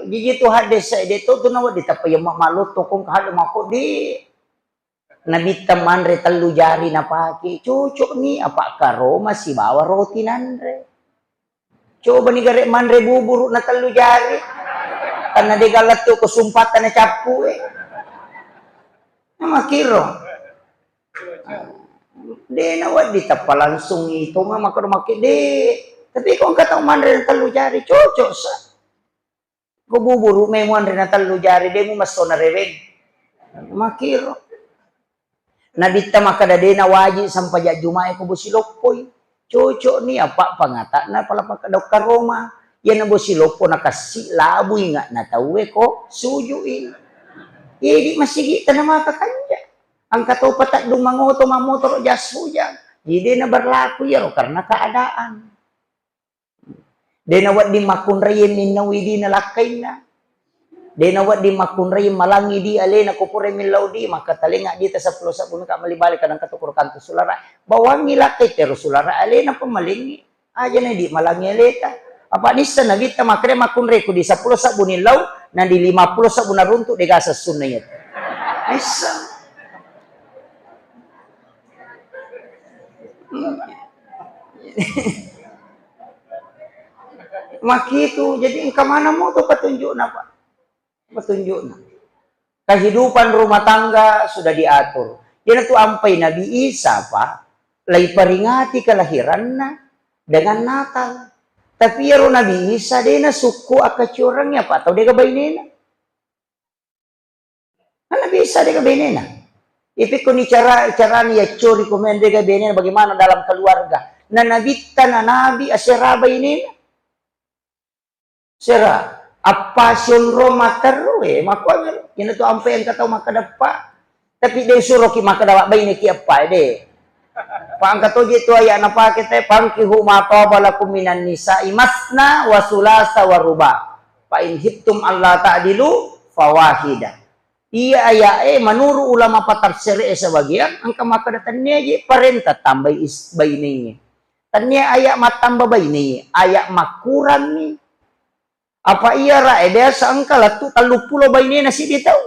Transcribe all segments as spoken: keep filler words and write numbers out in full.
Jiji tu hadde' sedde' to tu nawedding tappa yemma malotto kong hadde' mako di. Nabitta manre tellu jari napake, cocok ni apa karoma sibawa roti nanre. Coba ni gare' manre buburu' na tellu jari. Karena de' galettu ko sumpata na cappu e. Makiro. De' nawedding tappa langsung itonga makaro make de'. Tapi ko engka tau manre na tellu jari, cocok sa. Ko buburu' me muanre na tellu jari, de' mu messo na reweng. Makiro. Nabitta makkeda de' na wajib sampaja' Jumae ko bosi loppoi. Cocok ni apa pangata'na pala pakkedokka roma. Iyana bosi loppo nakassi' labu inga'na tauwe ko suju'i. Idi' masigi' tana maka kanja. Engka to pateddung mangoto mammotoro' jas hujan. Jadi de' na berlaku iyaro karena keadaan. De' nawedding makkunrai minnau idi' nalakkainna. De' nawedding makkunrai malangi idi' alena ko pura millau idi', maka talenga idi' ta seppulo sebbu ka melli bale kadang katokoro kantu sulara'. Bawangngi lakkai tero sulara' alena pemalengngi. Aja na idi' malangi aleta. Apa nissa nabitta makkeda makkunrai ku di seppulo sebbu nillau, na di lima puluh sebbu naruntu' de' gaga sessunna iyatu. Nissa. Makitu, jadi engka maneng moto petunjukna, Pak. Petunjukna. Kehidupan rumah tangga sudah diatur. Iyanatu ampai Nabi Isa, Pak, laiperingati kelahiranna dengan Natal. Tapi iyaro Nabi Isa de' nasukku akkaciorengnya, Pak, tau de' gaga bainena. Kan Nabi Isa de' gaga bainena. Ipikkuni cara, carani yaccori ko mende de' gaga bainena, bagaimana dalam keluarga. Na Nabitta na Nabi asera bainena. Sera, appa sionro matterru e, makkuami, iyanatu ampai engka tau makkeda eppa. Tapi de' suroki makkeda baineki eppa e, de'. Pa engka toje tu aya' napake te, "Fankihu ma taba lakum minan nisa'i masna wa sulasa wa ruba. Fa in khiftum alla ta'dilu fawahida." Iya aya'e menuru' ulama patafsir e sebagian engka makkeda tennia je parenta tambai is-, baineye. Tennia aya' mattamba baineye, aya' makkuranni. Apa iyara e biasa engka lettu telluppulo bainena siddi tau.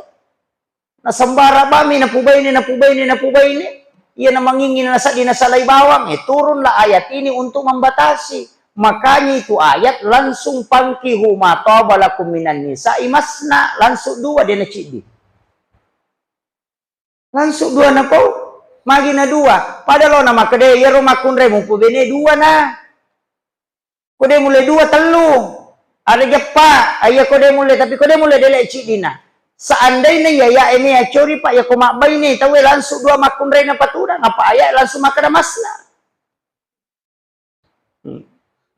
Nasembara bami napubaine, napubaine, napubaine. Iya namangingi nasaddi nasalai bawang, eh, turunlah ayat ini untuk membatasi. Makanya itu ayat langsung, "Fankihu ma taba lakum minan nisa'i masna," langsung dua de' naciddi. Langsung dua napau. Magi na dua. Pada lo na makkeda, iyaro makkunrai mupubene dua na. Ko de' mulle dua, tellu. Are jeppa, iya ko de' mulle, tapi ko de' mulle dele' ciddina. Seandaina iya, iya eme acori, Pak, iya ko mabbaine, tauwe langsung dua makkunrai napatudang, apa aya' langsung makkeda masna. Hmm.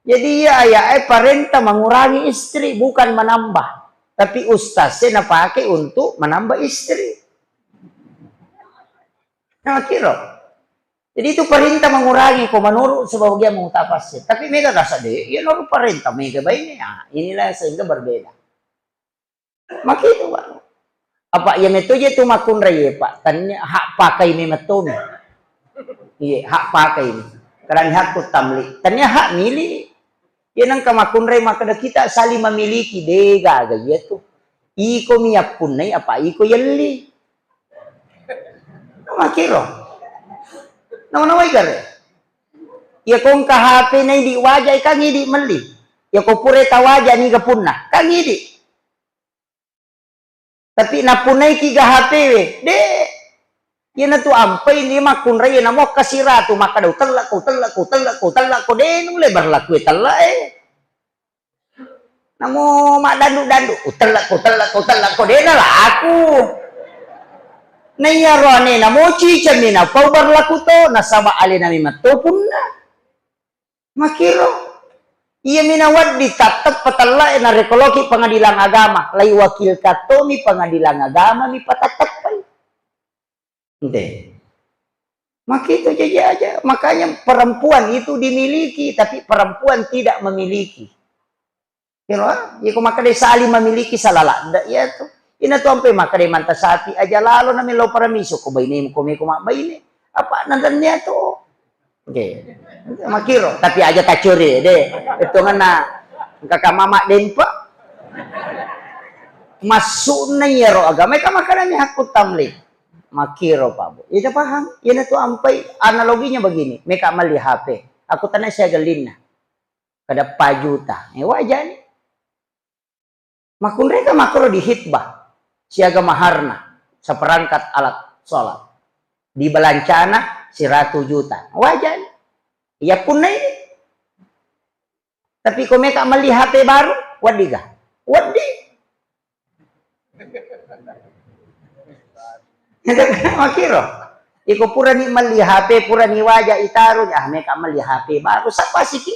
Jadi iya aya'e parenta mengurangi istri, bukan menambah. Tapi ustaz e napake untuk menambah istri. Nah, kiro. Jadi itu perintah mengurangi, ko menurut sebagian mutafasir. Tapi mega rasa de', iya nuru' parenta mega baine. Ah, inilah sehingga berbeda. Makitu, Pak. Apa iya metto je tu makkunrai, Pak. Tania hak pakai memetto mi. Iya, hak pakai mi. Karena hakku tamlik. Tania hak milik. Iya nengka makkunrai makkeda kita saling memiliki, de' gaga iya tu. Iko mi yappunnai apa iko yelli. Makiro. Nama-namai gare. Iya ko engka H P na idi' waja, kan idi' melli. Iya ko pura tawaja niga punna, kan idi'. Tapi nappunaiki ga H P we, de'. Iyanatu ampai ni makkunrai, namo kasiratu makkeda, "Utellakko, utellakko, utellakko, utellakko," de' nulle berlaku e tella e. Namo maddandu-dandu, "Utellakko, utellakko, utellakko," de' nalaku. Na iyaro anena mo ciceng mi napau berlaku to, nasaba alena memang to punna. Makiro. Iya mi nawedding tatteppa tella e narekko loki pengadilan agama, lai wakilkan to mi pengadilan agama mi patatteppai. Ente. Makitu jaji aja. Makanya perempuan itu dimiliki, tapi perempuan tidak memiliki. Kiro, ah? Iko makkeda saling memiliki sala ladde' iya tu. Ina tu ampe makkeda manta sapi aja lalo na melo paramiso ko baine ko meko mabbaine. Apa na tania tu? Oke. Makiro, tapi aja tacuri de'. Itu ngena kakak mama dempa. Massu'na iyaro agama, ka makkadami hakku tamlik. Makkiro, Pak Bu. Ita paham? Iyana tu ampai analoginya begini. Meka melli H P. Aku tanya saya gelinna. Kada pa juta. Eh, wajar ni. Makkunreka makkoro di hitbah. Siaga maharna. Seperangkat alat sholat. Di belancana siratu juta. Wajar ni. Iya punna ini. Tapi ko meka melli H P baru, weddi ga? Weddi. Makkiro. Iko purani melli H P, purani waja itarung, ah, meka melli H P baru, sapa siki?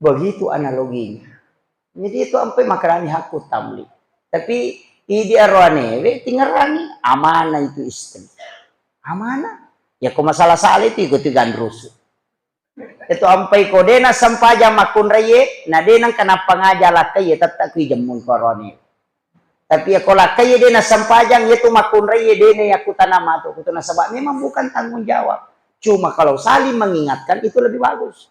Begitu analoginya. Jadi itu ampai makarani hakku tamlik. Tapi idi aroanewe tingerangi, amanah itu istri. Amanah. Ya ko masalah sale itu iko tiga rusu. Itu ampai ko de nassempajang makkunraie, na de nengka nappangaja lakkaie, tetta kui jemmui ko aroanewe. Tapi ya ko lakkaie de nassempajang, iya tu makkunraie de na yakkutana matu kutu, nasaba memang bukan tanggung jawab. Cuma kalau saling mengingatkan itu lebih bagus.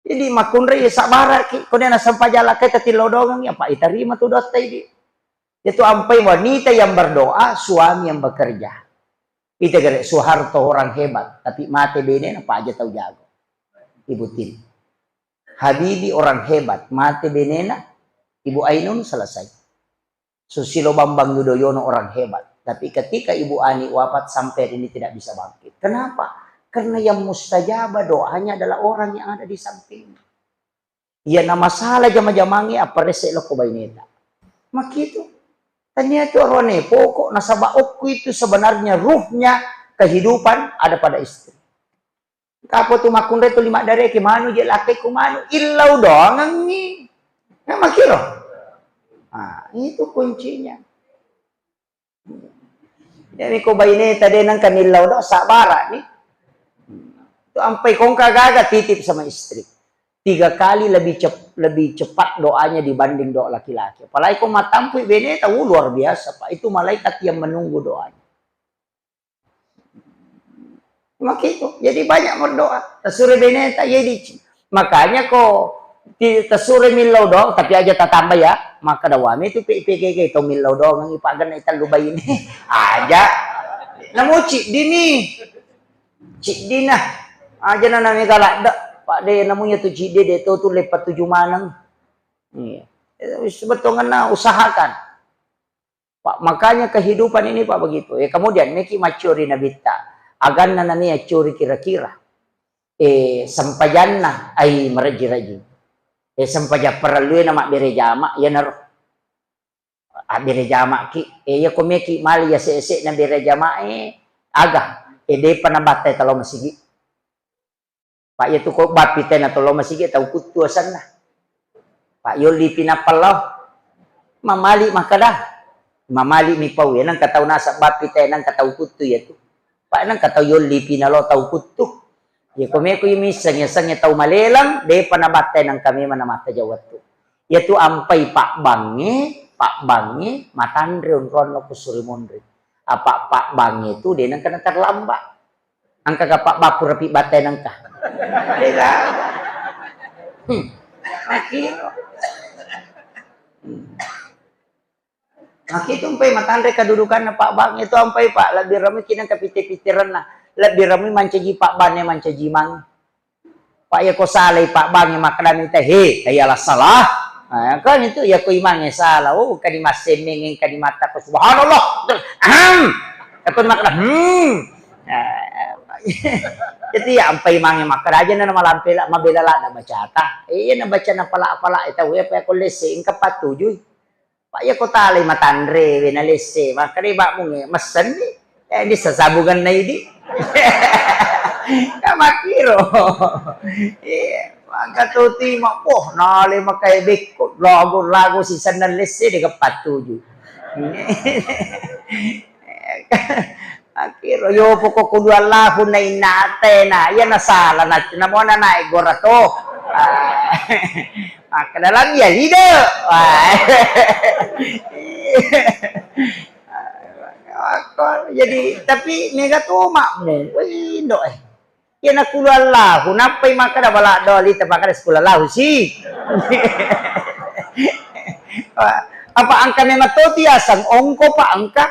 Jadi makkunraie sabbaraki, ko de nassempajang lakkai tatillau doangengi, apa itarima tu doatta idi. Itu ampai wanita yang berdoa, suami yang bekerja. Ita gare Soeharto orang hebat, tapi mate benena paja tau jago. Ibu Tin. Habibie orang hebat, mate benena, Ibu Ainun selesai. Susilo Bambang Yudhoyono orang hebat, tapi ketika Ibu Ani wafat sampai hari ini tidak bisa bangkit. Kenapa? Karena yang mustajabah doanya adalah orang yang ada di sampingnya. Iya na masalah jama-jamangi apa rese loko baineta. Makitu. Tania tu arone pokok nasaba okku itu sebenarnya ruhnya kehidupan ada pada istri. Kapo tu makkunrai tu lima dareki manu je lakkeku manu illau doangengi. Nah, makiro. Ah, itu kuncinya. Jadi ko baineta de nengka millau do sabara ni. Tu ampai kongka gaga titip sama istri. Tiga kali lebih cep-, lebih cepat doanya dibanding doa laki-laki. Apalagi ko matampui beneta, uh, luar biasa, Pak. Itu malaikat yang menunggu doanya. Makitu. Jadi banyak berdoa. Tasure beneta, jadi makanya ko ti-, tasure millau doang, tapi aja tatamba ya. Maka dawame itu P P G G tau millau doang, ipagenna itallu baine. Aja. Namu ciddini. Ciddina. Aja na nami galak dak. Pak de namunya tu ciddi de to tu lepat tuju maneng. Iya. Sebetulnya usahakan. Pak, makanya kehidupan ini, Pak, begitu. Eh, kemudian meki maccuri nabitta. Aganna nami accuri kira-kira. Eh, sempajanna ai maraji-raji. Eh, sempajang parellue na mabbere jama, iyanaro. Abbere jamaki. Eh, iya ko meki mali ya se-, se na bere jama, eh, aga. Eh, depa nabatta talo masigi. Pak, iya tu ko bappi tena tolo masigi tau kuttu asenna. Pak, yolli pi nappa lao. Mamali makkada. Mamali mi pau, ya nengka tau naseng bappi te nengka tau kuttu iya tu. Pak, nengka tau yolli pi nalo tau kuttu. Ya ko meko iya misseng, ya sengnge tau maleleng, depa nabatta nengka memang namatta jawattu. Iya tu ampai Pak Bangnge, Pak Bangnge matanre onronna ku suri monri. Apa Pak Bangnge tu de nengka na terlambat. Engka ka Pak Bappu rapi batai nengka. Dega. Hmm. Makiro. Hmm. Makitu mpai matanre kedudukanna Pak Bang itu ampai Pak lebbi ramai kinang kapite-piterenna. Lebbi ramai mancaji Pak Bang e mancaji mang. Pak iya ko salai Pak Bang e makkadami te, "He, hayya ala salah." Nah, kan itu iya ko imangnge salah. Oh, kadi massemmeng, kadi matta ko subhanallah. Terus, ahem. Iya ko makkada, hmm. Nah, jadi iya ampai imangnge makkada aja na malampe la, mabela la na bacata. Iya na baca na pala-pala tau iya pa ko lesse engka patujui. Pak iya ko talai matanre we na lesse, makkada Pak Bang e, messenni. Eh, di sasabungenna idi. Ka makkiro. Iya, maka toti mak, poh, nale makai bekko, lagu-lagu sisenna lesse de pattuju. Makkiro yo poko kudu Allahu na inna atena, iya na sala na, na mona naik gora to. Ah. Makkada lam yalid. Wah. Jadi, tapi mega to makmu. Wih, ndo, eh. Iya na kulu Allahu, nappai makkada bala do lita makkada sepuluh Allahu si. Apa engka memang to tu yaseng ongko, Pak, engka?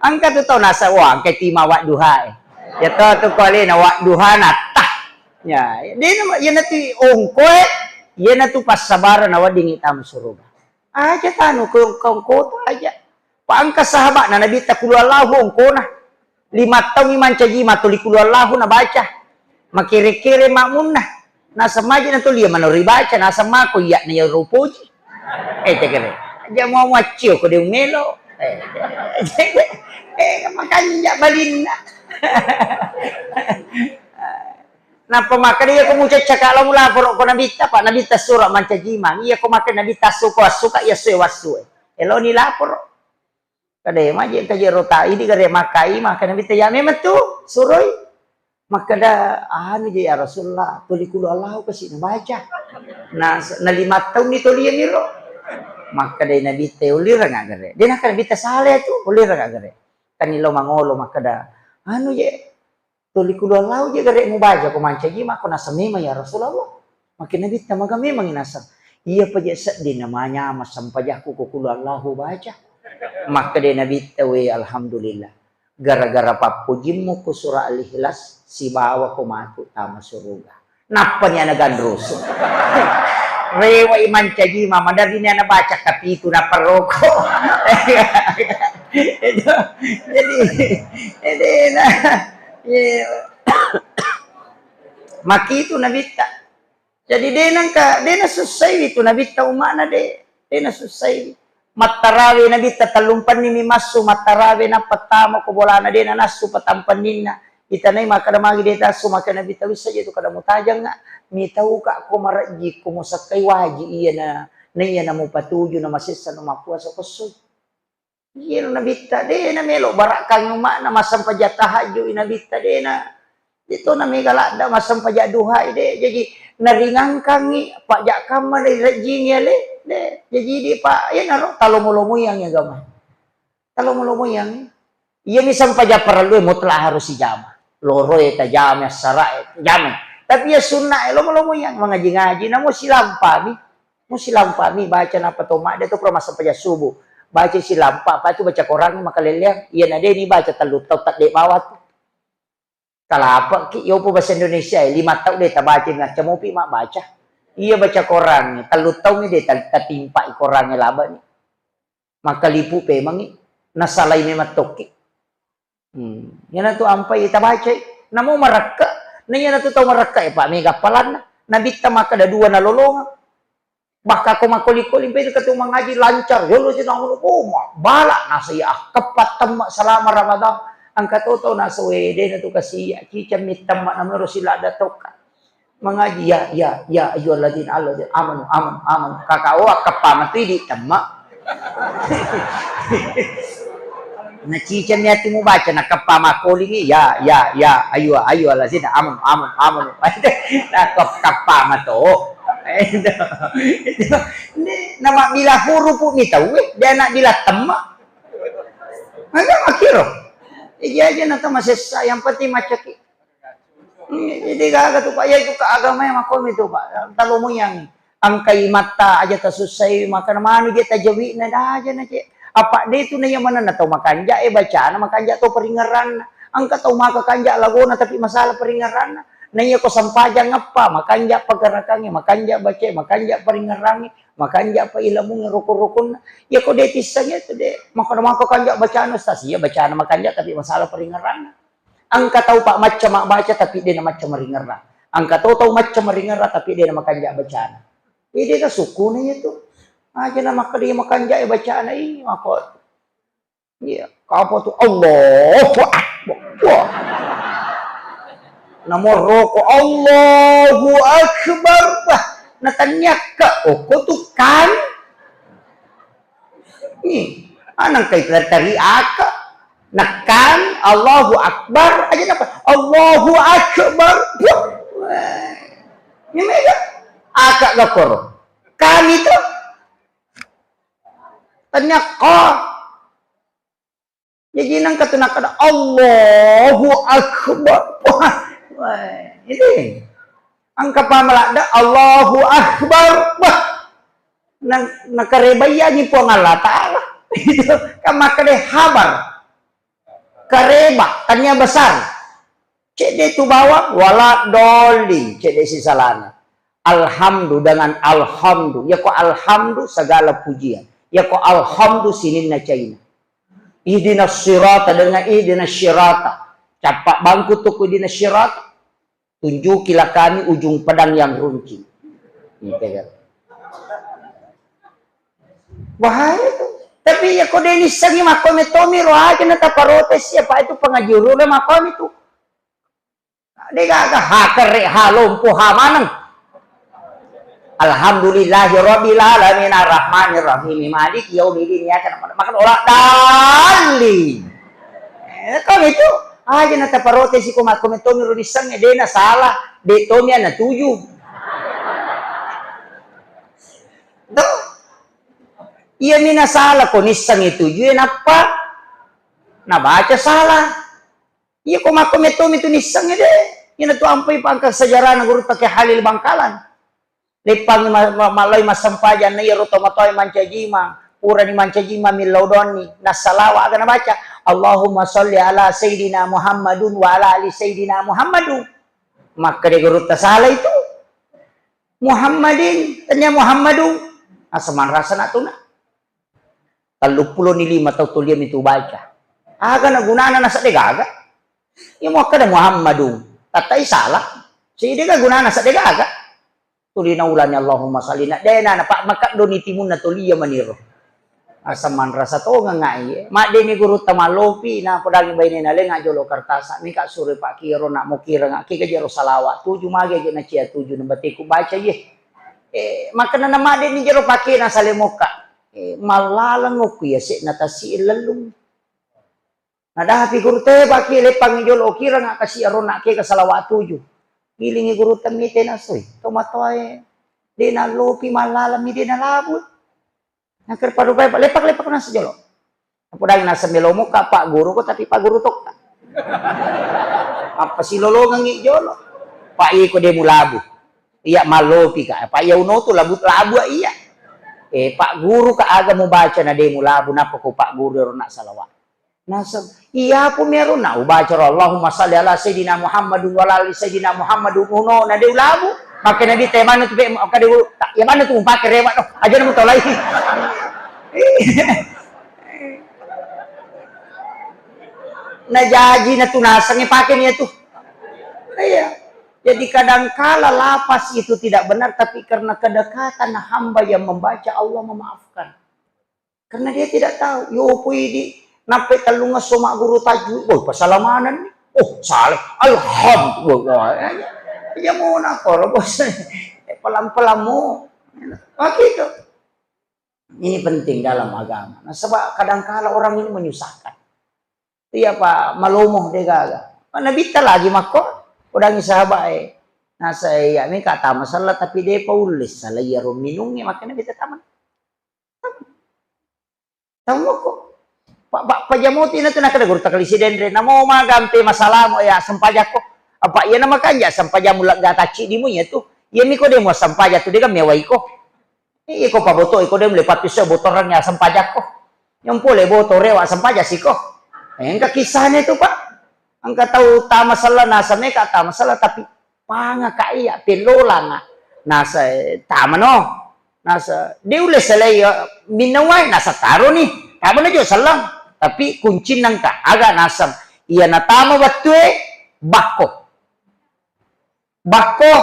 Engka tu tau naseng, wah, engka tima wadduha e. Ya to tu ko alena wadduha natta. Ya, dena, iyana tu ongko e, iyana tu passabareng naweddingngi tama suruga. Aja tanu ko ongko-ongko tu aja. Pa engka sahaba'na Nabitta qul huwallahu ongkona. Lima taung mancaji ma tuli qul huwallahu nabaca. Makere-kere makmunna. Naseng maji na tuli manori baca, naseng mako iya na iya rupoji. Eh, tegere. Aja mau maccio ko de melo. Eh, eh, makanja balinna. Nappa makkeda, iya ko mucacca ka lao mulaporo ko Nabitta, pa Nabitta sura mancaji mang. Iya ko makkeda Nabitta assuko assuka, iya sue wassue. Eloni laporo. Kada maji engka jero ta idi gare makkai, makkeda Nabitta, ya memang tu suroi. Makkeda, anu je ya Rasulullah, tuli qul huwallahu kasi nabaca. Na, na lima taung ni toli miro. Makkeda Nabitta, ulireng gare. De nakkeda Nabitta sale tu, ulireng gare. Kan ilo mangolo makkeda, anu je, tuli qul huwallahu je gare mubaca ko mancaji mako naseng memang ya Rasulullah. Makkeda Nabitta, maga memang naseng. Iya pa je sedding na manyameng sempajakku ko qul huwallahu baca. Makkeda Nabitta, we, alhamdulillah. Gara-gara pappojimmu ko surah Al-Ikhlas, sibawa ko matu tama suruga. Nappa ni ana ganrusu. Rewa i mancaji ma, maderri ni ana baca kapitu na perroko. Itu. Jadi, jadi, nah, iya. Makitu Nabitta. Jadi, de nangka, de nasussaiwi tu Nabitta umma'na, de, de nasussaiwi. Mattarawe Nabitta tellumpenni mi massu, mattarawe nappa tama ko bolana, de nanassu patampenninna. Itanai makkeda magi de tassu, makkeda Nabitta, wissa je tu kada mutajangnga, mitauka ko marejji, ko musakkai waji iya na, na iya na mupatuju na masessa na mappuasa ko essoi. Iyaro Nabitta de na melo barakkangi umma'na, massempajang tahajju'i Nabitta de na, de to na mega ladda massempajang duha'i de. Jaji naringangkangi pajak kamma de rejjingi ale de. Jaji de pa iyanaro talomo-lomoiangi agama. Talomo-lomoiangi. Iyami sempajang parellue mutlak harus sijama. Loroe tajama, assara'e tajama. Tapi iya sunna e lomo-lomoiangi, mangaji-ngaji namo silampami. Musilampami baca nappa to madde to pura massempajang subuh. Baca silampa, apa tu baca Quran makalelleang. Iya na de ni baca tellu tau tadde bawah tu. Kalapeki yopo bahasa Indonesia e, lima tau de tabaca, macca mopi mabbaca. Iya baca Quran, tellu tau ni de ta-, tatimpai Quran e laba ni. Makkalipu pemangngi, nasalai memang tokki. Hmm. Iyanatu ampai tabacai. Namo marakka, na iyanatu tau marakka e, Pak, mega appalanna. Nabitta makkeda dua nalolongeng. Bahkan ko makkoli-koli, mpai katu mangaji lancar, yolo si nangulu, oh, ma-, bala, nasa iya, ah, keppa temma selama Ramadan. Engka to tau nasa, wede natu kasi iya, ciceng mi temma namero siladda tokka. Mangaji, ya, ya, ya ayyuhalladzina, alladzina amanu, amanu, amanu. Kaka, oh, akkeppa matu idi temma. Naciceng ni ati mubaca, nakeppa makkolingi, ya, ya, ya, ayyuha, ayyuhalladzina amanu, amanu, amanu. Nakep-, keppa mato. Ini, nama bila huruf mi tau, eh, dia nak bila temma. Maka makiro. Iya aja nata masessa, yang penting macaki. Jadi gaga tu, Pak. Ya, itu ke agama yang makom itu, Pak. Talomo yang angkai mata aja tasussai, makana manu je tajawi na daja na je. Apa de tu na yang mana na tau makanja e bacana, makanja to peringeran. Angka tau maka kanja lagona tapi masalah peringeran. Na iya ko sampajang ngappa, makanja pagarakangi, makanja baca, makanja peringerangi, makanja pa ilamungi rukun-rukunna. Ya ko de tisseng itu de, maka maka kanja bacana, Ustaz. Iya bacana makanja tapi masalah peringeran. Engka tau, Pak, macca mabbaca tapi de na macca maringerrang. Engka to tau macca maringerrang tapi de na makanja bacana. Ide ka sukuna iya tu. Aja na makkeda makanja e bacana, ih, mako. Iya, kapa tu Allahu Akbar. Wah. Namoroko Allahu Akbar. Wah, natanniakka okko tu kan. Nih, anang kai tari aka. Nekan Allahu Akbar aja napa? Allahu Akbar. Puh. Wah. Ini mega. Aka gakoro. Kami tu. Tanya ko. Jadi nang kata nak ada Allahu Akbar. Wah. Wah. Ini. Angka pamalada Allahu Akbar. Wah. Na-, nakarebaiyangngi Puang Allah Ta'ala. Itu kan makkeda habar. Kareba, tania besar. Cedde tu bawang, wala dolli, cedde sisalana. Alhamdu dengan alhamdu. Yako alhamdu segala pujian. Yako alhamdu sininna caina. Ihdinas sirata dengan ihdinas sirata. Cappa bangku tu ku ihdinas sirata. Tunjukilah kami ujung pedang yang runcing. Gitu kan. Bahaya tu. Tapi ya ko de nissengi makko metomi ro aja na taparotes ya, Pak, itu pengaji ro makko itu. De gaga ha kere ha lompo ha maneng. Alhamdulillahi rabbil alamin arrahmanir rahim maliki yaumiddin iyyaka na'budu wa iyyaka nasta'in. Eh, kan itu aja na taparotesi ko makko metomi ro nissengi de na salah, de tomi ana tuju. Tuh. Iya mina salah ko nissengi tuju ya nappa nabaca salah. Iya ko makko metomi tu nissengi de. Ina tu ampai pangka sejarah na guru take Halil Bangkalan. Leppangngi ma-, ma-, malloi massempajang na iyaro tomatoae mancajima, purani mancajima millau doanni, nassalawa aga nabaca, "Allahumma sholli ala Sayyidina Muhammadun wa ala ali Sayyidina Muhammadun." Makkeda gurutta sala itu. Muhammadin, tania Muhammadun. Asemanrasa na tuna. Telluppulo ni lima tau tuliami tu baca. Aga na gunana nasa de gaga. Iya muakkeda Muhammadun. Tattai salah. Sidi ga gunana nasa de gaga. Tuli naulani Allahumma salli na dena na pak makeddoni timunna tolia maniro. Asemanrasa tongeng ngai. Maddeni gurutta mallopi na podangi bainena lenga jolo kartasa mika sure pak kiro na mukireng aki ga jero salawa tuju mage je na cia tuju na bateku baca ye. Eh, makkeda na maddeni jero pakena sale mokka. Eh, mallaleng okku ya se na tasi lellung. Nadapi guru tebaki leppangngi jolo okireng akkasi aronna kega salawa tuju. Gilingi guru temmite nasoi. Tomatoae de nallopi mallaleng mi de nalabu. Nakkeda parupai lepak-lepak nasa jolo. Napodangi nasa melo mokka pak guru ko tapi pak guru tokka. Appasilolongengngi jolo. Pak iko de mulabu. Iya mallopi ka. Pak iya unotu labu labu iya. Eh, pak guru ka aga mubaca na de mulabu nappa ko pak guru ero na salawa. Nasab, iya pun mero na ubaca ro, "Allahumma salli ala Sayyidina Muhammadun wa ala ali Sayyidina Muhammadun," uno na de ulabu. Makke Nabi te manna tu pe, makke de ulu, tak, ya manna tu mupake rewa no. Aja na mutolai. Na jaji na tu naseng pake ni tu. Iya. Jadi kadangkala lafaz itu tidak benar, tapi karena kedekatan hamba yang membaca, Allah memaafkan. Karena dia tidak tahu. Yo, pui di nappe tellungesso magguru tajwid. Woi, pasala manenni. Oh, saleh. Alhamdulillah. Ya mau nakoro bos. Eh, pelan-pelan mo. Begitu. Ini penting dalam agama. Nah, sebab kadangkala orang ini menyusahkan. Iya pa malomo de gaga. Mana bitta lagi makko. Udangi sahabat eh. Nasa iya mi kata masalah tapi de pa ulle sala iya ro minungi makanya bitta taman. Tammoko. Pak, pak, pajamoti na tu nakkeda guru takali sidenre. Namo magampe masalamo ya sempajakko. Apa iya na makanja sempajamu lega tacci dimu iya tu. Iya miko demo sempaja tu dega mewaiko. Iya ko paboto iko demo lepat piso botorang ya sempajakko. Nyompo le boto rewa sempaja siko. Engka kisahnya tu pak. Engka tau tama sella nasa meka tama sella tapi panga ka iya pellolanga nasa eh, tama no nasa de ulle selai eh, minna wae nasa taro ni tama na jo sellang tapi kuncinna engka aga naseng iya natama wettue bakko bakko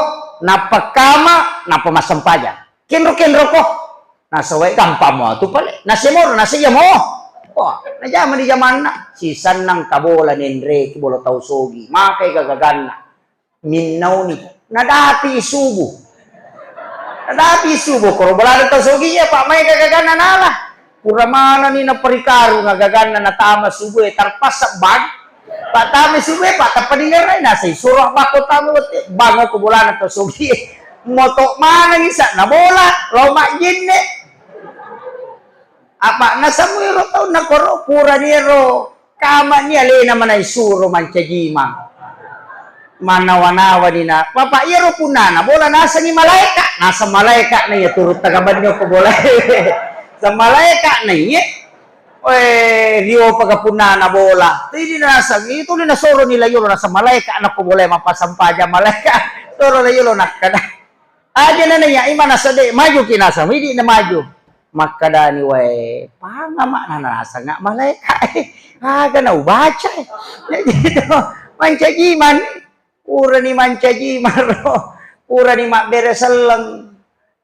nappa kama nappa massempajang kenro-kenro ko nasa wae gampang mo tu pale nasa moro nasa iya mo wah najama di jamanna sisenna engka bola nenre ki bola tau sogi makai gagaganna Minnauni. Nadapi subuh. Nadapi subuh, koro bolana tau sogi iya, Pak, mai gagaganna nala. Pura manani naparikarunga gaganna natama subuh e, terpaksa bang. Pak tama subuh e, Pak, tappa dingerai nasai suruh bako tama wette. Bang ko bolana tau sogi e. Moto manani sa na bola, lo majjenne. Apa nasamu ero taunna koro purani ero kamani alena manai suro mancajimang. Manawa-nawani na, Bapak, iyaro punnana bola nasengngi malaeka, naseng malaeka na iya turutta gabenni ko bola. Sa malaeka na iya. Eh, rio paga punnana bola. Tuli naseng, itu tuli nasoroni la yolo, naseng malaeka na ko bola mappasampajang malaeka. Soro la yolo nakkeda. Aja na naiya imana sede maju ki naseng, idi na maju. Makkedani, "Wae, panga mak na naseng malaeka." Aga na ubaca. Jadi itu mancaji man. Purani mancaji maro, purani mabbere selleng.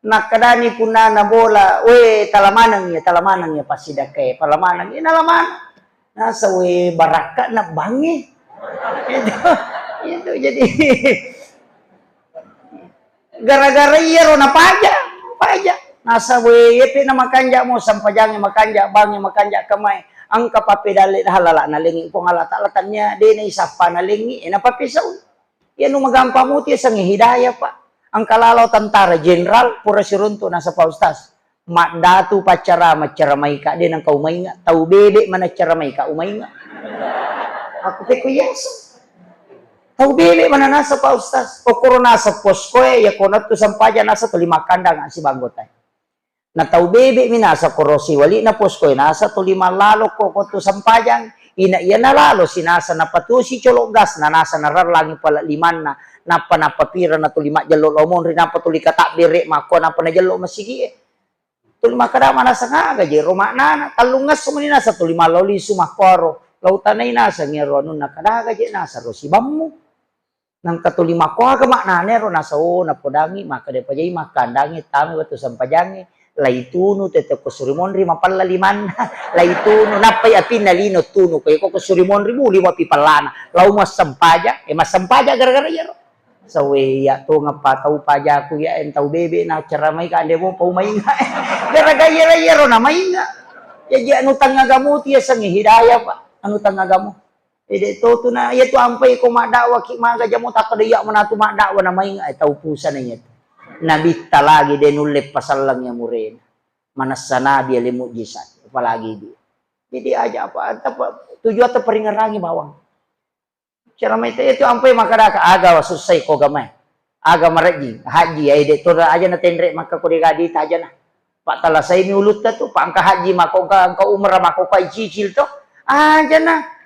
Nakkedani punnana bola, "We, tala maneng ya, tala maneng ya passidakkae, pala maneng ya, nala maneng." Nasa, "We, barakka na bangi." Itu, itu jadi gara-gara iyaro napaja, paja. Nasa, "We, yepe na makanja mo sampajangi, makanja bangi, makanja kamai." Engka pappedalle halala nalengi Puang Allah Taala, tania dena isappa nalengi, ena pappesau. Iyanu magampang muti yasengnge hidayah, Pak. Engka lalo tentara jenderal pura siruntu nasa Pak Ustaz. Maddatu paccarama, caramaika de nengka umainga, tau bebe mana caramaika umainga. Aku peko yasa. Tau bebe mana nasa Pak Ustaz. Okoro nasa poskoe ya konattu sampaja nasa tuli makkandang si banggotai. Na tau bebe mi nasa korosi wali'na poskoe nasa tuli mallalo ko kotu sampajang. Ina iya nalalo si nasa napatusi colo gas na nasa narerrangi pala limanna. Nappa nappa pira na tuli majjello lao monri nappa tuli katabbere makko nappa najello masigi'e. Tuli makkada manasa ngaga jero maknana tellungngesso meni nasa tuli mallao lisu makkoro. Lau tanai nasa ngero anunna kadaga je nasa ro sibammu. Nangka tuli makkuaga maknana ero nasa, oh, napodangi, makkeda pajai makkandangi, tama wettu sempajangnge, laitunu tette ko suri monri mapella limanna, laitunu, nappai apinna lino tunu, ko iko ko suri monri muli wapi pellana, lau massempajang, eh, massempajang gara-gara iyaro. Sawe iya tongeng patau pajaku iya en tau bebe na ceramai ka ande mo pau mainga. Gara-gara iyaro, iyaro na mainga. Jaji anu tangnga gamuti yasengnge hidayah, Pak. Anu tangnga gamu. Ede to tu na, iya tu ampai ko maddakwa ki maga jamo takkeda iya manatu maddakwa na mainga, eh, tau pusana iya tu. Nabitta lagi de nulle pasalleng iya murena. Manessa nabi ale mujizat, apalagi dia. Jadi aja apa, apa tujuan tu peringerangi bawang. Cara maita iya tu ampai makkadaka aga wasussai ko gamai. Aga marejjing, haji, ai de to aja na tenre makka ko de gadi tajana. Pak talasai mi ulutta tu, pak engka haji mako engka, engka umrah mako ka icicil to. Aja na.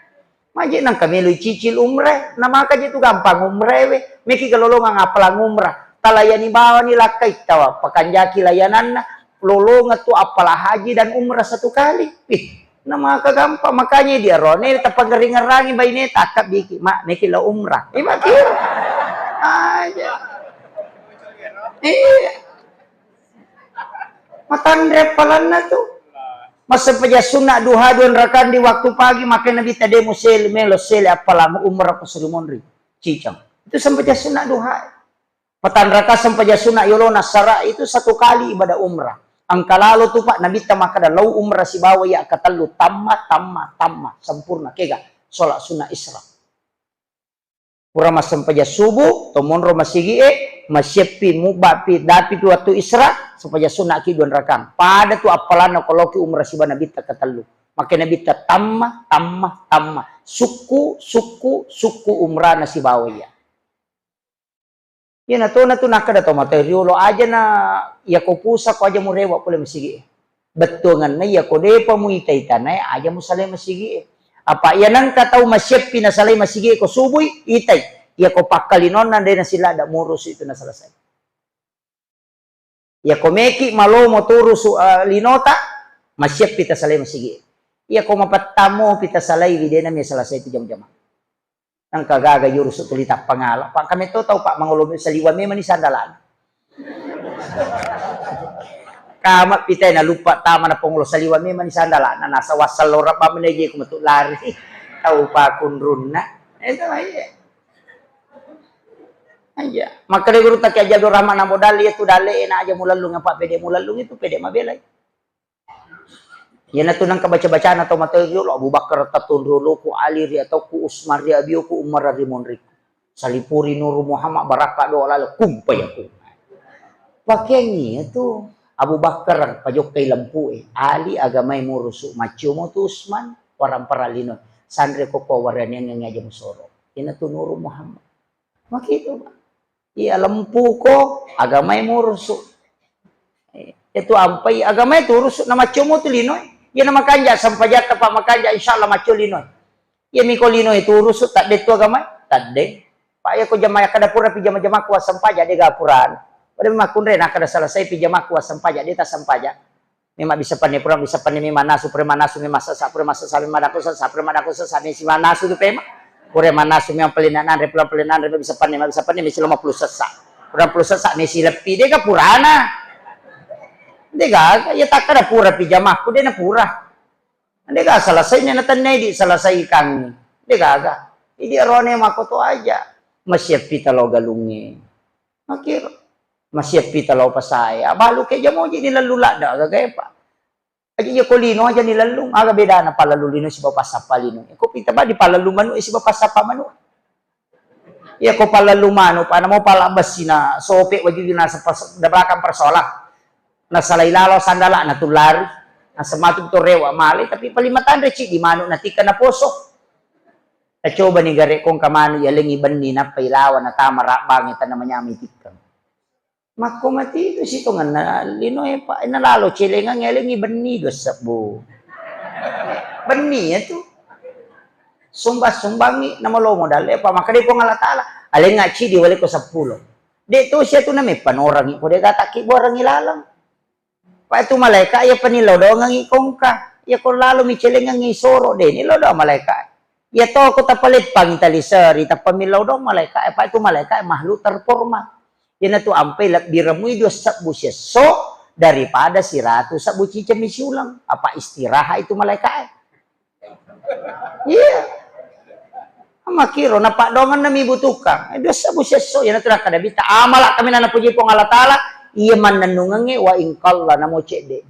Maje nangka melo icicil umrah, na maka je tu gampang umrah we. Meki kelolongang appalang umrah. Talayani bawani lakkai tawa, pakanjaki layananna, lolonga tu appala haji dan umrah satu kali. Ih, na maka gampang. Makanya dia rone tapangering-ngerangi baine takka biki, mak, meki la umrah. Ima kira. Aja. Iya. Matanre appalanna tu. Massempajang sunna duha dua rakaat di waktu pagi, maka Nabi tade musel melo sele appalang umrah ko suri monri. Cicang. Itu sempajang sunna duha. Patanraka sempajang sunna yolona sara itu satu kali ibadah umrah. Engka lalo tu, Pak, Nabitta makkada lau umrah sibawa iya katellu tamma, tamma, tamma, sempurna. Kega? Sholat sunnah isra. Pura massempajang subuh, to monro masigi'e, masieppi, mubbapi, dapi tu wattu isra, sempajang sunnaki dua rakang. Pada tu appalanna ko loki umrah siba Nabitta katellu. Makke Nabitta tamma, tamma, tamma. Sukku, sukku, sukku umrana sibawa iya. Iyana tona tu nakkeda to matoa riolo aja na iyako pusa ko aja murewa pole masigi'e. Bettuangenna iyako depa muitai tanae aja musalai masigi'e. Apa iya nengka tau masieppi nasalai masigi'e ko subui, itai. Iyako pakkalinonna de nasilada murusu itu naselesai. Iyako meki malomo turusu, eh, linota, masieppi tasalai masigi'e. Iyako mapettamo pi tasalai widena mi selesai itu jama-jama. Engka gaga yurusu tuli tappangala. Pak, kami to tau, Pak, mangolo saliwa memang ni sandalana. Kama pitai na lupa tama na pongolo saliwa memang ni sandalana. Nasa wassal lora pamene je ku metu lari. Tau pakunrunna. Itu aja. Aja. Maka de guru tak aja do rama namo dali itu dale ena aja mulallung apa pede mulallung itu pede mabelai. Iyanatu nengka baca-bacana tau matoa riolo, Abu Bakar tatunru rioloku, Ali ri atauku, Usman ri abioku, Umar ri monriku. Salipuri Nuru Muhammad barakka doa lalo kumpa yaku. Pakeangngi tu Abu Bakar pajokkai lempue, Ali agamai murusu, maccio mo tu Usman, warang paralino, sanre koko waraniangngi aja musoro. Iyanatu Nuru Muhammad. Makitu, Pak. Iya, lempuko, agamae murusu. Itu ampai, agamae turusu, na maccomo tu linoe. Iya, na makanja sempajatta, Pak, makanja, insya Allah macco linoe. Iya, miko linoe turusu, tadde tu agamae, tadde. Pak, iya ko jama, kada pura pi jama-jamaku wassempaja, de ga purana. Pada makkunre, na kada selesai pi jamaku wassempaja, de ta sempaja. Memang bisa panne, pura bisa panne memang nasu, pura mannasu memang sesa, pura massesa memang dako sesa, pura madako sesa mesi mannasu tu pema. Pura mannasu memang pelina nanre, pura pelina nanre bisa panne, memang bisa panne mesi lima puluh sesa. Pura puluh sesa mesi leppi, de ga purana. De ga, ya takkada pura pi jamaku, de na pura. De ga selesai ne na tennai di selesai kang. De gaga. Idi arone mako to aja. Masiappi talo galunge. Makiro. Masiappi talo pasae. Abalu ke jamoji ni lalu ladda gaga, Pak. Aja iya ko lino aja ni lalu, aga bedana palalu lino sibawa passappa lino. Ko pita badi palalu manu e sibawa passappa manu. Iya ko palalu manu, Pak, namo pala besi na sope waju na sepas da belakang persola. Na salai lalo sandala na tulari. Na sematu to rewa male, tapi paling matanre ci di manu na tikka na poso. Tacoba ni gare kongka manu ya lengi benni nappa ilawa na tama rabbange tanna manyamai tikka. Makko matitu sitongenna linoe, Pak, na lalo celengang elengi benni dua sebbu. Benni ya tu. Sumbang-sumbangi namalomo dalle, Pak, makkeda Puang Allah Taala, alenga cidi wale ko seppulo. De to sia tu nameppa norangi ko de gata ki borangi laleng. Pak, itu malaika iya panillau doangangi kongka. Iya ko lalo mi celengangi soro de ni lo doang malaika. Iya to ko tapaleppangi tali seri, tapamillau doang malaika, eh, Pak, itu malaika, eh, makhluk terhormat. Iyanatu ampai lebbi remui dua sebbu siesso daripada siratu sebbu ciceng mi siuleng. Apa istirahat itu malaika, eh? Iya. Makiro, na paddoangenna mi butuhkang. Eh, dua sebbu siesso, iyanatu nakkeda Nabitta, amala kaminang napuji Puang Allah Taala, iya mannennungengnge wa in qalla, namo cedde.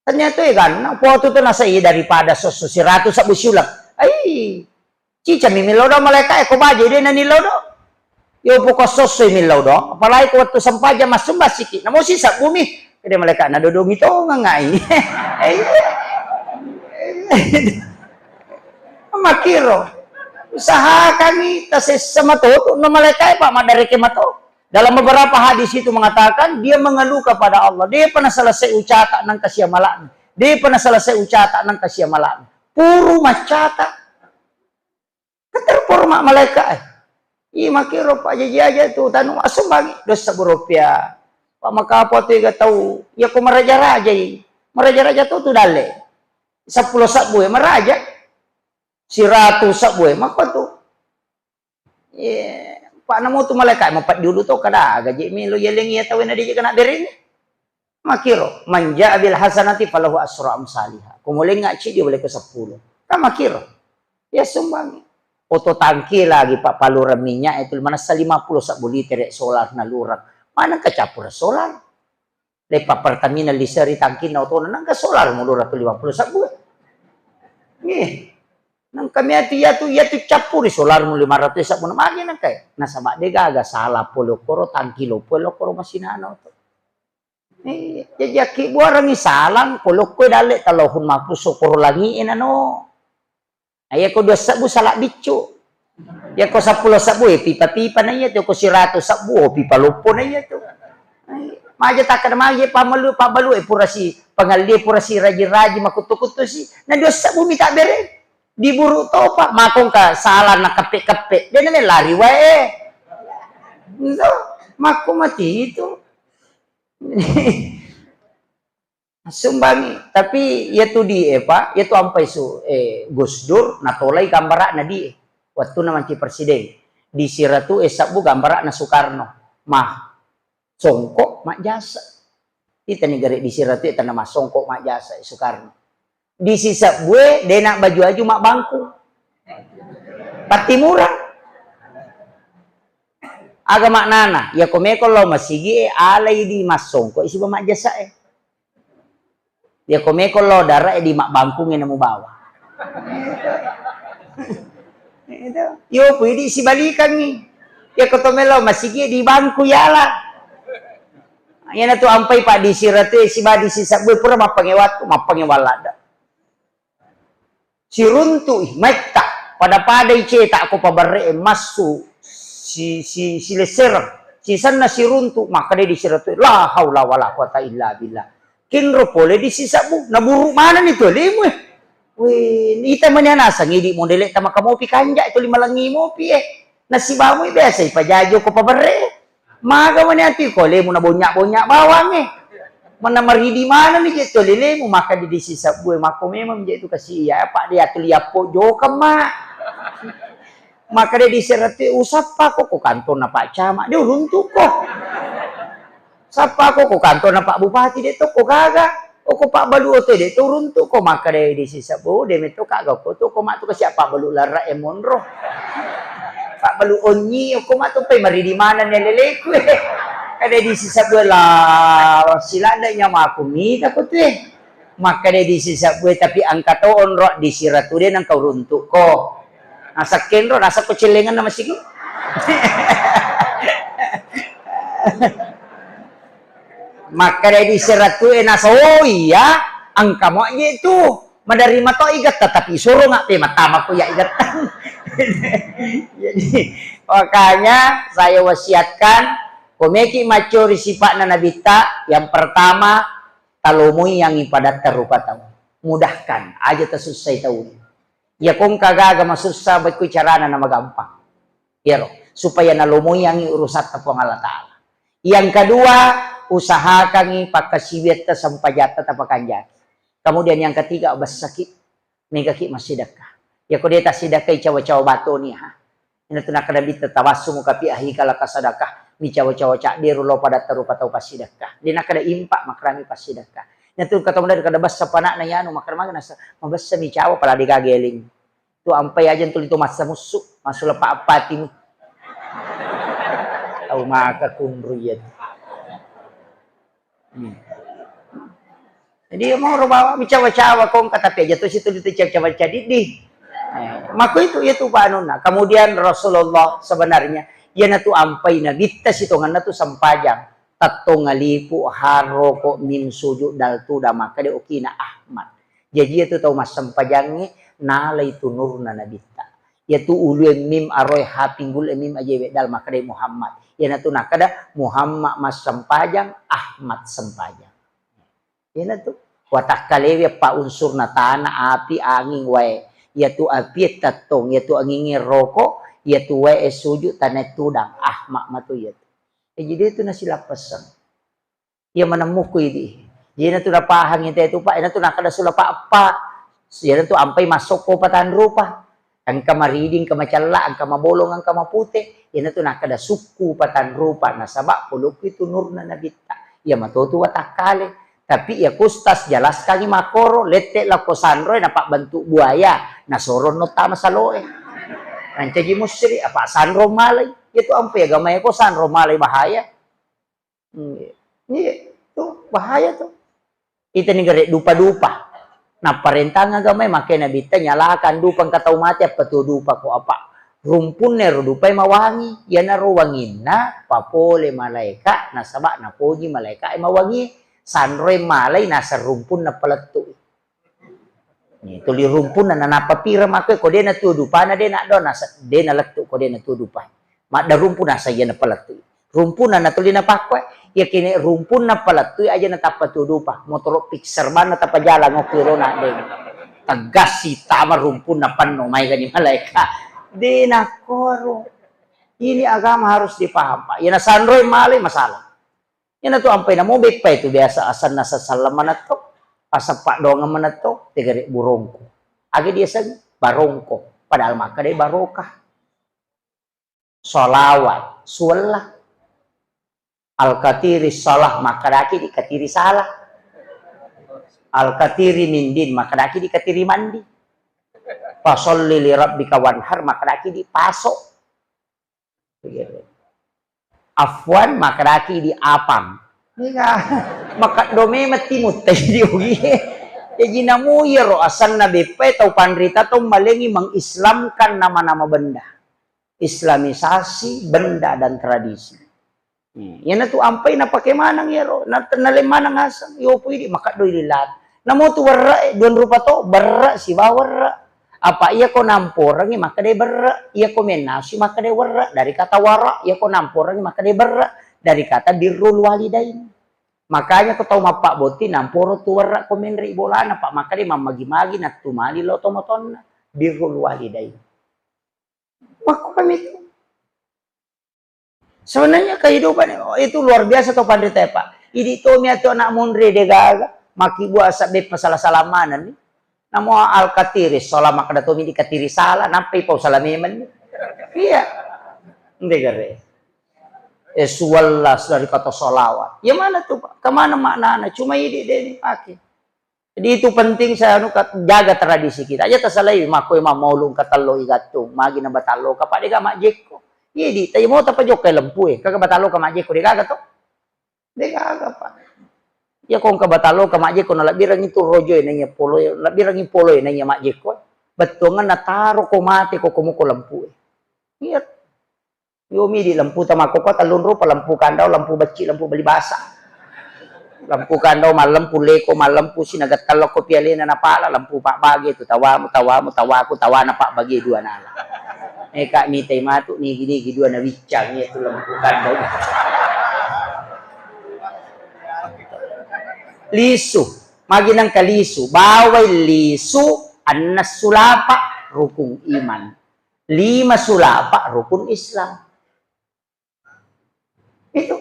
Ternyata eganna, potu tu nasai daripada sosso siratu sebbu siuleng. Ai, ciceng mi millau doang malaika e, ko baje de na nillau doang. Yo poko sosso millau doang, apalagi ko wettu sempajang massumba siki. Namo si sebbu mi, kede malaika na dodongi tongang ai. Iya. Makiro. Usahakangi tasessa mato tu na malaika e, Pak, maddareke mato. Dalam beberapa hadis itu mengatakan, dia mengeluh kepada Allah. Dia pernah selesai ucata nang kasia malakna. Dia pernah selesai ucata nang kasia malakna. Puru macata. Keterpor ma malaika, eh. Ih, makiro, Pak, jaji aja tu, tanu asumbangi, dosa berupiah. Pak, maka apa tu ega tau, ya ko maraja-raja i. Maraja-raja tu, tu dalle. Seppulo sebbu e maraja. Siratu sebbu e, maka tu. Iya, Pak, namo tu malaika mapeddi ulu to kada gaji melo yeleng iya tau na diji kena bereng. Makiro, man jaa bil hasanati falahu asru amsaliha. Ko mulengnga cidi wale ko seppulo. Kan makiro. Ya sumbang. Oto tangki lagi, Pak, palureng minyak itu manessa lima puluh sebbu liter solar na lurang. Mana kecampur solar? Lepa Pertamina liseri tangkinna otona, nangka solar mu dua ratus lima puluh sebbu. Nggih. Nangka miatu iyatu, iyatu cappuri solar mu lima ratus sebbu, na magi nangka. Nasaba de gaga sala pole koro tangki loppo lokoro masinana oto. Eh, jaji akki buarangi salang, ko lokko dalle talauhun mapuso koro langi e nano. Iya ko dua sebbu sala biccu. Iya ko seppulo sebbu, eh, pipa-pipa na iya tu, ko siratu sebbu, oh, pipa loppo na iya tu. Maja takkeda maja pamalu, pabbalu, eh, pura si pangalli, pura si raji-raji, makuttu-kuttu si. Na dua sebbu mi tabbere. Diburu topa, makongka sala na keppe-keppe. De na lari wae. Itu, makku mati itu. Sumbangi. Tapi iyatu di, eh, Pak, iyatu ampai su, eh, Gus Dur natolai gambara'na di, eh, wattuna mancaji presiden. Di siratu e sebbu gambara'na Soekarno. Mah, songko majjasa. Itani gare di siratu e tanna massongko majjasa, eh, Soekarno. Di sisebbu e dena baju-baju mabbangku. Pattimura. Aga maknana? Iya ko meko lao masigi e alai di massongko siba majjasa e. Iya ko meko lao dara e di mabbangkungnge namubawa. Itu. Yo pui di sibalikangngi. Iya ko to melo masigi e di bangku yala. Iyanatu ampai Pak di siratu e siba di sisebbu e pura mappangewa tu, mappangewa ladda. Siruntu'i maitta, pada-padai ceta ko paberre e massu si, si, silessereng, sisenna siruntu, makkeda di siratu, "La haula wala quwata illa billah." Kinro pole di sisebbu, naburu manenni tu alemu e. Wih, ita mani naseng idi modele ta makamopi kanja e, tuli malengi mopi e. Nasibamui biasa ipajaji ko paberre. Maga mani ati ko alemu nabonyak-bonyak bawang e. Mana maridi manenni je tu alemu, makkeda di sisebbu e, mako memang je tu kasi iya, apa dia tuli appo jokang ma. Makkeda di siratu, "Usappa ko, ko kantonna Pak Camat, de uruntu ko. Sappa ko, ko kantonna Pak Bupati, de to ko gaga. O ko Pak Balu oto, de to uruntu ko." Makkeda di sisebbu, "De metto ka gau ko tu, ko matu kasi Pak Balu larra e monro. Pak Balu onyi, ko matu pe maridi manenni aleleku e." Kada di sisebbu, "La, silanda nyawa aku mita ko tu e." Makkeda di sisebbu e, "Tapi engka to onro di siratu de nengka uruntu ko." Nasakkenro, nasakko cellengenna masigi. Makkeda di siratu e nasa, "Oh iya, engka mo je tu. Maderri mato igetta, tapi isoro ngape matama ko ya igetta." Jadi, makanya saya wasiatkan, komeki maccori sipa'na nabitta, yang pertama, talomoiyangngi padatta rupa tau. Mudahkan, aja tasussai tau. Iya ko engka gaga masussa, bekku carana na magampang. Iyaro, supaya nalomoiyangngi urusatta Puang Allah Ta'ala. Yang kedua, usahakangngi pakkasiwiatta sempajatta tapakanjaki. Kemudian yang ketiga, bessaki, megaki massidekka. Iya ko de tassidekkai cawa-cawa batoni ha. Inatu nakkeda bitta, "Tabassumuka fi akhika laka sadaqah." Micawa-cawa caddiru lao padatta rupa tau passidekka. De nakkeda impak, makkedami passidekka. Inatu engka to maderri kada bessa panakna yanu, makkeda magi nasa, "Mabessa mi cawa pala de gaga eling." Tu ampai aja tuli to massa mussu, massu lepa appatimu. Tau maka kunru iya. Hmm. Jadi, iya mauro bawa micawa-cawa kongka, tapi aja to situ dicawa-cawa cadiddi. Eh, mako itu, itu panunna. Kemudian Rasulullah sebenarnya, iyanatu ampai nabitta sitongenna tu sempajang. Tettong alipu, haroko, mim, sujud, dal, tudang, makkeda okina Ahmad. Jaji, iyatu tau massempajangnge nalai tu nurna nabitta. Iyatu ulue mim, aroe ha, pinggul e mim, aje we dal, makkedai Muhammad. Iyanatu nakkeda Muhammad massempajang, Ahmad sempajang. Iyanatu watakkalewe eppa unsurna, tana, api, anging, wae. Iyatu apie tettong, iyatu anginge roko, iyatu wae sujud, tanae tudang, Ahmad matu iyatu. E, jadi itu nasilappesseng. Iya manemmukku idi. Iyanatu napahangi te tu, Pak, iyanatu nakkeda sula pa eppa. Iyanatu ampai massokko patanrupa. Engka maridi, engka macella, engka mabolong, engka mapute. Iyanatu nakkeda sukku patanrupa, nasaba polokku itu nurna nabitta. Iya matotu watakkale. Tapi iya ku Ustaz jelaskangi makkoro, lette lakko sanroe napabbentuk buaya, nasoro no tama saloe. Mancaji musyrik, apa sanro malai. Iyatu ampai agamae ko sanro malai bahaya. Iya. Iya, tu bahaya tu. Itani gare dupa-dupa. Napparentang agamae, make nabitta nyalakan dupa, engka tau mate, apa tu dupa ko apa? Rumpunna ero dupae mawangi, iyanaro wanginna papole malaeka, nasaba napoji malaeka e mawangi, sanroe malai naseng rumpunna palettu. Ni, tuli rumpunna nanappa pira makkoe, ko de natuo dupana de naddo, nasa-, de nalettu ko de natuo dupa. Madda rumpu nasa iya napalettui. Rumpunna natuli napakkoe, iya kene rumpunna palettui aja natappa tuo dupa. Motoro Pixar banna tappa jalang okko iro nadde. Tegassi tama rumpunna penno maegani malaeka. De nakkoro. Ini agama harus dipaham, Pak. Iya nasanroi malai masalah. Iyanatu ampai namo beppa itu biasa asenna sessaleng manetto, aseng paddoangeng manetto, tegare burongku. Aga diaseng barongko, padahal makkedai barokah. Salawat, suwella. Al-katiri salah, makkedaki dikatiri salah. Al-katiri mindin, makkedaki dikatiri mandi. Fasalli li rabbika wanhar, makkedaki dipaso. Afwan, makkedaki di apang. Iya. Makeddo memang timutta di ugi. Jaji namo iyaro asenna beppae tau panrita tau malengi mengislamkan nama-nama benda. Islamisasi benda dan tradisi. Hmm, iyanatu ampai napake maneng iyaro, na-, naleng maneng aseng, yopu idi, makeddo idi lat. Namo tu berre, duang rupa to, berre sibawa werre. Apa iya ko namporengngi makkeda berre, iya ko mennasui makkeda werre, dari kata wara, iya ko namporengngi makkeda berre, dari kata birrul walidain. Makanya ko tau mappabbotting namporo tu werre ko menre bolana, Pak, makkeda mammagi-magi nattu mali lao tomatoanna, birrul walidain. Makko kami tu. Sebenarnya kehidupan itu luar biasa to, panrita, Pak. Idi tomi atu anak monri degaga, makkibua sabbe pasala-sala manenni. Namo Al-Katiri, sola makkeda tomi di Katiri sala, nappai pau sala memang. Iya. Ndegare. Eh, suwallas dari kata salawat. Ya mana tuh, Pak? Kemana maknana? Cuma idi deh dipakai. Jadi itu penting saya anu, kat-, jaga tradisi kita. Aja tasalai makko Imam Maulung katello igattung, magi na batallo ka, Pak, dega majjekko. Iya, di, tapi mau tapa jokka lempu e, kaga batallo ka majjekko, dega to? Dega, Pak. Ya kong ka batallo ka majjekko, na labbirangi tu rojo e nanya polo e, labbirangi polo e nanya majjekko. Bettuangan na taro ko mate ko komo ko lempu e. Iya. Yomi di lempu tamakkokko tellung rupa, lempu kandau, lempu becci, lempu bali basa. Lempu kandau mallempu leko, mallempu sinaga tellokko pialena napala, lempu pabbage tu tawamu, tawamu, tawaku, tawana pabbage dua nala. Eka mitai matu nigi-nigi dua nawiccang iya tu lempu kandau. Lisu, magi nengka lisu, bawai lisu, annas sulapa rukun iman. Lima sulapa rukun Islam. Itu.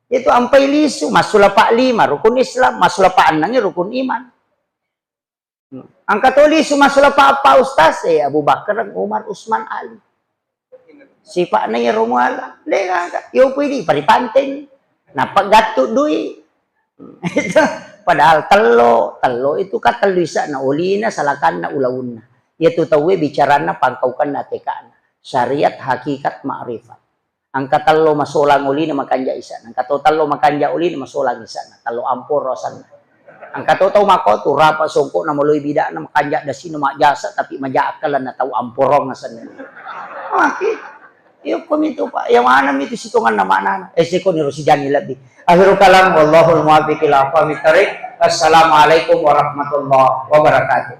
Itu ampai lisu, massulapa lima rukun Islam, massulapa enneng rukun iman. Engka to lisu massulapa appa ustaz, eh, Abu Bakar, Umar, Usman, Ali. Sipa'na iyaro muala. De gaga. Yo pui di paripanteng. Nappa gattu dui. Itu. Padahal tello, tello itu kan tellu isa'na, olina, salakanna, ulaunna. Iyatu tauwe bicaranna pangkaukanna ateka'na. Syariat, hakikat, ma'rifat. Engka tello masolang olina makanja isa'na. Engka to tello makanja olina masolang isa'na. Tello amporo asenna. Engka to tau makko tu rapa songko'na maloi bida'na makanja dasina majjasa tapi maja akkalenna tau amporong asenna. Maki. Iya, komi tu, Pak. Iya, maneng mi tu sitonganna maknana. Eh, siko niro sijanni lebbi. Akhirul kalam, wallahul muwaffiq ila aqwamit thariq. Assalamualaikum warahmatullahi wabarakatuh.